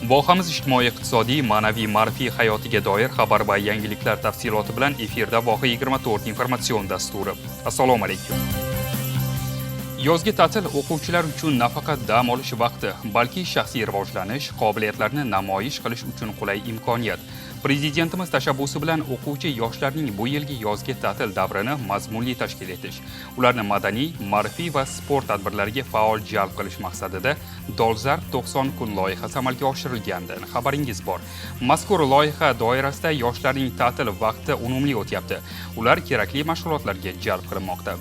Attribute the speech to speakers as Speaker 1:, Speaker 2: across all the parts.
Speaker 1: Vohamiz ijtimoiy, iqtisodiy, ma'naviy, ma'rifiy hayotiga doir xabar va yangiliklar tafsiloti bilan efirda Voha 24 informatsion dasturi. Assalomu alaykum. Yozgi ta'til o'quvchilar uchun nafaqat dam olish vaqti, balki shaxsiy rivojlanish, qobiliyatlarni namoyish qilish uchun qulay imkoniyat. Prezidentimiz tashabbusi bilan o'quvchi yoshlarning bu yilgi yozgi ta'til davrini mazmunli tashkil etish, ularni madaniy, ma'rifiy va sport tadbirlariga faol jalb qilish maqsadida Dolzarb 90 kun loyihasi amalga oshirilgandan xabaringiz bor. Mazkur loyiha doirasida yoshlarning ta'til vaqti unumli o'tyapti. Ular kerakli mashg'ulotlarga jalb qilinmoqda.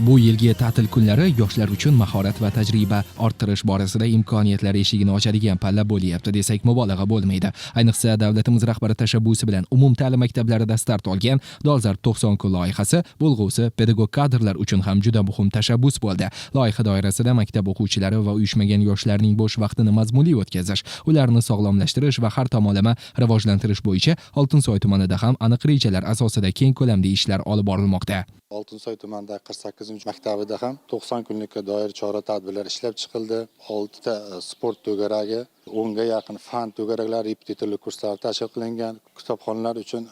Speaker 2: Bu yilgi ta'til kunlari yoshlar uchun mahorat va tajriba orttirish borasida imkoniyatlar eshigini ochadigan palla bo'lyapti desak, mubolag'a bo'lmaydi. Ayniqsa, davlatimiz rahbari tashabbusi bilan umumta'lim maktablarida start olgan Dolzarb 90 kun loyihasi bo'lg'usi pedagog kadrlar uchun ham juda muhim tashabbus bo'ldi. Loyiha doirasida maktab o'quvchilari va uyushmagan yoshlarning bo'sh vaqtini mazmunli o'tkazish, ularni sog'lomlashtirish va har tomonlama rivojlantirish bo'yicha Oltinsoy tumanida ham aniq rejalar asosida keng ko'lamli ishlar olib borilmoqda.
Speaker 3: Oltinsoy tumanidagi 48-maktabida ham 90 kunlikka doir chora tadbirlar ishlab chiqildi. Oltita sport to'garagi, 10ga yaqin fan to'garaklari, repetitorlik kurslari tashkil qilingan. Kitobxonlar uchun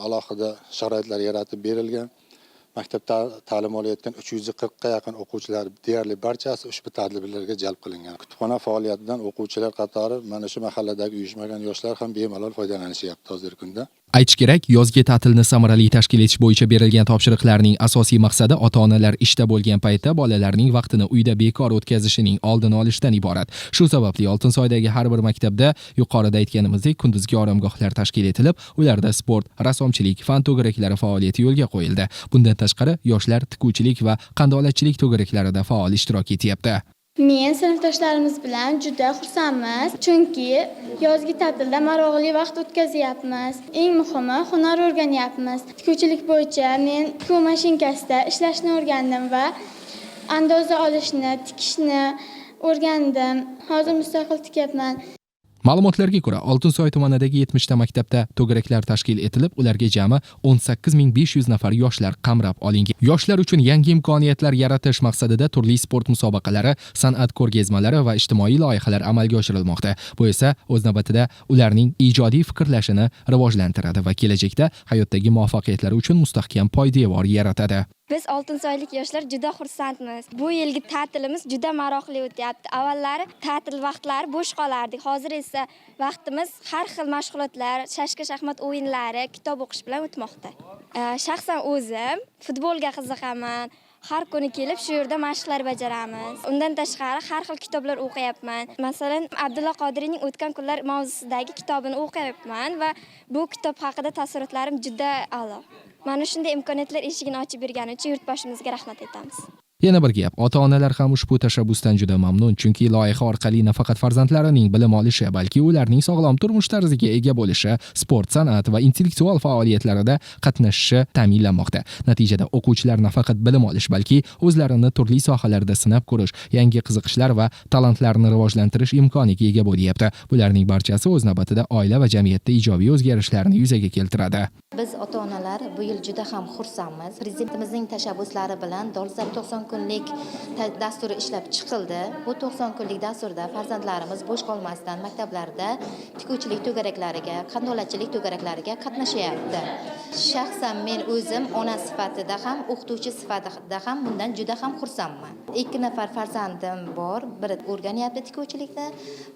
Speaker 3: alohida sharoitlar yaratib berilgan. Maktabda ta'lim olayotgan 340ga yaqin o'quvchilar deyarli barchasi ushbu tadbirlarga jalb qilingan. Kutubxona faoliyatidan o'quvchilar qatori mana shu mahalladagi uyushmagan yoshlar ham bemalol foydalanishyapti hozirgi kunda.
Speaker 2: Aytish kerak, yozgi ta'tilni samarali tashkil etish bo'yicha berilgan topshiriqlarning asosiy maqsadi ota-onalar ishda bo'lgan paytda bolalarning vaqtini uyda bekor o'tkazishining oldini olishdan iborat. Shu sababli Oltinsoydagi har bir maktabda, yuqorida aytganimizdek, kunduzgi oromgohlar tashkil etilib, ularda sport, rassomchilik, fan to'garaklari faoliyati yo'lga qo'yildi. Bundan tashqari, yoshlar tikuvchilik va qandolatchilik to'garaklarida faol ishtirok etyapti.
Speaker 4: Men sinfdoshlarimiz bilan juda xursandmiz, chunki yozgi ta'tilda maroqli vaqt o'tkazyapmiz. Eng muhimi, hunar o'rganyapmiz. Tikuvchilik bo'yicha men tikuv mashinkasida ishlashni o'rgandim va andoza olishni, tikishni o'rgandim. Hozir mustaqil tikyapman.
Speaker 2: Ma'lumotlarga ko'ra, Oltinsoy tumanidagi 70 ta maktabda to'garaklar tashkil etilib, ularga jami 18 500 nafar yoshlar qamrab olingan. Yoshlar uchun yangi imkoniyatlar yaratish maqsadida turli sport musobaqalari, san'at ko'rgazmalari va ijtimoiy loyihalar amalga oshirilmoqda. Bu esa o'z navbatida ularning ijodiy fikrlashini rivojlantiradi va kelajakda hayotdagi muvaffaqiyatlari uchun mustahkam poydevor yaratadi.
Speaker 5: Biz, oltinsoylik yoshlar, juda xursandmiz. Bu yilgi ta'tilimiz juda maroqli o'tyapti. Avvallari ta'til vaqtlari bo'sh qolardik. Hozir esa vaqtimiz har xil mashg'ulotlar, shashka shaxmat o'yinlari, kitob o'qish bilan o'tmoqda. Shaxsan o'zim futbolga qiziqaman. Har kuni kelib shu yerda mashqlar bajaramiz. Undan tashqari, har xil kitoblar o'qiyapman. Masalan, Abdulla Qodiriyning O'tgan kunlar mavzusidagi kitobini o'qiyapman va bu kitob haqida taassurotlarim juda a'lo. Mana shunday imkoniyatlar eshigini ochib bergani uchun yurtboshimizga rahmat aytamiz.
Speaker 2: Yana bir gap, ota-onalar ham ushbu tashabbusdan juda mamnun, chunki loyiha orqali nafaqat farzandlarining bilim olishi, balki ularning sog'lom turmush tarziga ega bo'lishi, sport, san'at va intellektual faoliyatlarida qatnashishi ta'minlanmoqda. Natijada o'quvchilar nafaqat bilim olish, balki o'zlarini turli sohalarda sinab ko'rish, yangi qiziqishlar va talantlarni rivojlantirish imkoniga ega bo'lyapti. Bularning barchasi o'z navbatida oila va jamiyatda ijobiy o'zgarishlarni yuzaga keltiradi.
Speaker 6: Biz, ota onalar, bu yil juda ham xursandmiz. Prezidentimizning tashabbuslari bilan Dolzarb 90 kunlik dasturi ishlab chiqildi. Bu 90 kunlik dasturda farzandlarimiz bo'sh qolmasdan maktablarda tikuvchilik to'garaklariga, qandolatchilik to'garaklariga qatnashyapti. Shaxsan men o'zim ona sifatida ham, o'qituvchi sifatida ham bundan juda ham xursandman. Ikki nafar farzandim bor. Biri o'rganyapti tikuvchilikni,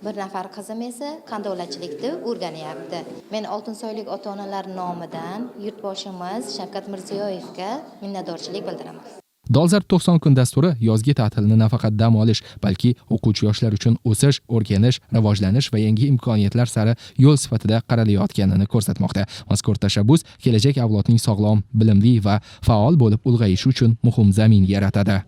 Speaker 6: bir nafar qizim esa qandolatchilikni o'rganyapti. Men oltinsoylik ota onalar nomidan yurtboshimiz Shavkat Mirziyoyevga minnatdorchilik bildiraman.
Speaker 2: Dolzarb 90 kun dasturi yozgi ta'tilni nafaqat dam olish, balki o'quvchi yoshlar uchun o'sish, o'rganish, rivojlanish va yangi imkoniyatlar sari yo'l sifatida qaralayotganini ko'rsatmoqda. Mazkur tashabbus kelajak avlodning sog'lom, bilimli va faol bo'lib ulg'ayishi uchun muhim zamin yaratadi.